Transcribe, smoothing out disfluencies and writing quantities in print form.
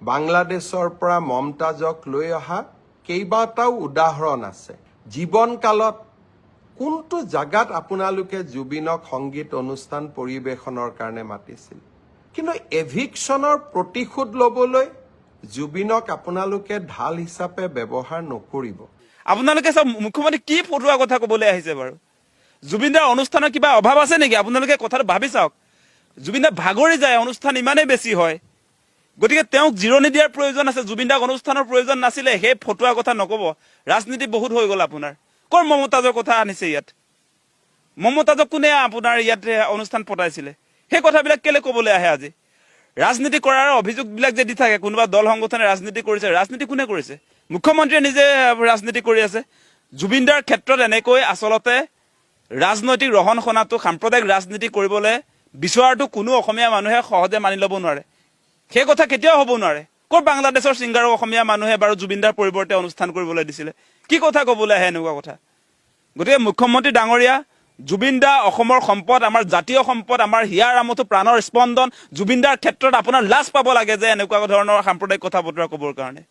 বাংলাদেশৰ পৰা মমতাজক লৈ অহা কেইবাটাও উদাহৰণ আছে। জীৱনকালত কোনটো জাগাত আপোনালোকে জুবিনক সংগীত অনুষ্ঠান পৰিৱেশনৰ কাৰণে মাতিছিল? কিন্তু এভিকশ্যনৰ প্ৰতিশোধ ল'বলৈ জুবিনক আপোনালোকে ঢাল হিচাপে ব্যৱহাৰ নকৰিব। আপোনালোকে চাওক, মুখ্যমন্ত্ৰী কি ফটোৱা কথা ক'বলৈ আহিছে বাৰু? জুবিনদাৰ অনুষ্ঠানৰ কিবা অভাৱ আছে নেকি? আপোনালোকে কথাটো ভাবি চাওক। জুবিনদা ভাগৰি যায়, অনুষ্ঠান ইমানেই বেছি হয়। গতিকে তেওঁক জিৰণি দিয়াৰ প্ৰয়োজন আছে, জুবিনদাক অনুষ্ঠানৰ প্ৰয়োজন নাছিলে। সেই ফটোৱা কথা নক'ব। ৰাজনীতি বহুত হৈ গ'ল আপোনাৰ। ক'ৰ মমতাজৰ কথা আনিছে ইয়াত? মমতাজক কোনে আপোনাৰ ইয়াত অনুষ্ঠান পতাইছিলে? সেই কথাবিলাক কেলে ক'বলৈ আহে আজি? ৰাজনীতি কৰাৰ অভিযোগবিলাক যে দি থাকে, কোনোবা দল সংগঠনে ৰাজনীতি কৰিছে, ৰাজনীতি কোনে কৰিছে? মুখ্যমন্ত্ৰীয়ে নিজে ৰাজনীতি কৰি আছে। জুবিনদাৰ ক্ষেত্ৰত এনেকৈ আচলতে ৰাজনৈতিক ৰহণ সনাটো, সাম্প্ৰদায়িক ৰাজনীতি কৰিবলৈ বিচৰাটো কোনো অসমীয়া মানুহে সহজে মানি ল'ব নোৱাৰে। সেই কথা কেতিয়াও হ'ব নোৱাৰে। ক'ত বাংলাদেশৰ ছিংগাৰক অসমীয়া মানুহে বাৰু জুবিনদাৰ পৰিৱৰ্তে অনুষ্ঠান কৰিবলৈ দিছিলে? কি কথা ক'বলৈ আহে এনেকুৱা কথা? গতিকে মুখ্যমন্ত্ৰী ডাঙৰীয়া, জুবিন দা অসমৰ সম্পদ, আমাৰ জাতীয় সম্পদ, আমাৰ হিয়াৰ আমঠু, প্ৰাণৰ স্পন্দন। জুবিন দাৰ ক্ষেত্ৰত আপোনাৰ লাজ পাব লাগে যে এনেকুৱা ধৰণৰ সাম্প্ৰদায়িক কথা বতৰা ক'বৰ কাৰণে।